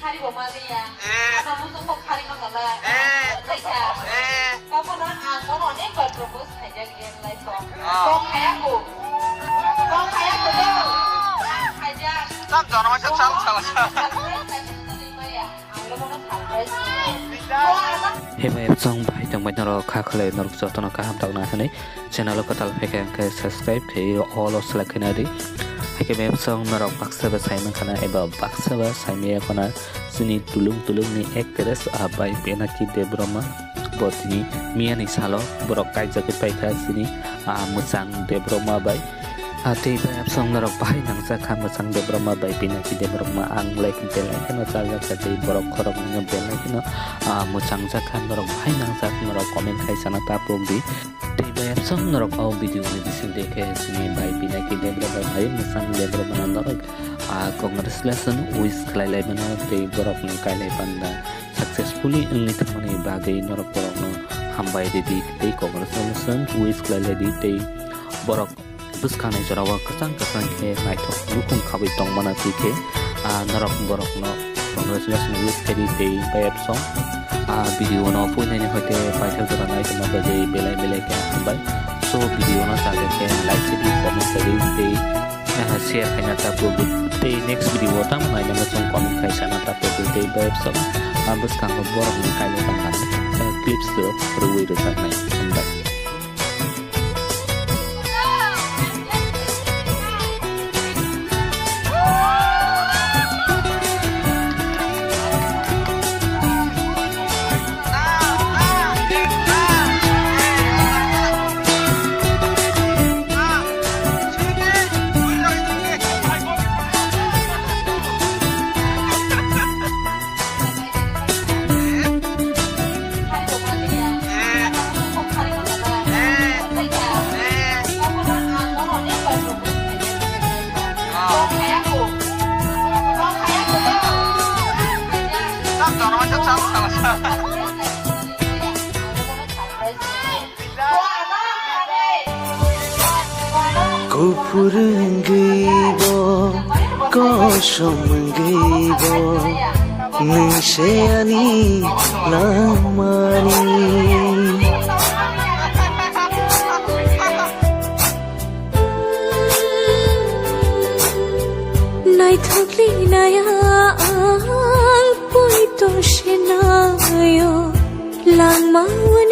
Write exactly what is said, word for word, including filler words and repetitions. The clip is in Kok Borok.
Khari bo ma liya. Eh. Ano musu ko khari ma kala. Eh. Tei kha. Eh. Tamo na ang bono onek bar propose khaijak real life o. Ah. Kok khaya ko. Kok khaya ko do. Khaijak. Tam jono ma sa chal chal. Surprise khaijak, surprise khaijak. Ang lo bono surprise. Himai song bahai tong bai norok kha khlai norok jotono kaham tong na hwnwi. Channel o kwtal phaikha hwnkhe subscribe khe all o select khaina di. Haikhe mem song norok baksa ba sai mankha na eba baksa ba sai maya khona chini tulung tulung ni actress a bai Pinaki Debbarma bo tini miyani salo borok kaijagwi paikha chini a mwchang Debbarma bai. A tei bai song norok bahai nangjak kha mwchang Debbarma bai Pinaki Debbarma ang like belai kheno chaljak kha tei borok khorok no belai kheno a mwchang jak kha norok bahai nangjak norok comment khai sana ta pok di. Tei bai absong norok o video ni bising de khe sini bai Pinaki Debbarma bai mwchang Debbarma no norok, ah, congratulation wish khlai lai mano tei borok ni kailai panda successfully wngwi thangmani bagwi norok borok no hambai ridi tei congratulation wish khlai lai di tei borok bwskang ni jora o kwchang kwchang khe naithok nukhung khabwi tong mana twi khe, ah, norok borok no congratulation wish khe di tei bai absong. Ah, video no puilani hoite paithak jora nai tongma bagwi belai belai khe hambai. So video no chajak khe like khe di, comment khe di tei, ah, share khaina ta pogwi. Tei next video o tamo naina muchung comment khai sana ta pogwi tei bai absong. Ah, bwskango borok ni kailai tongmani, ah, clips rok rwui rwjaknai hambai. Kuphur wngwi bo, kosom wngwi bo, nwng se ani langmani. Naithok linaya ang poito se naio, langma wngwi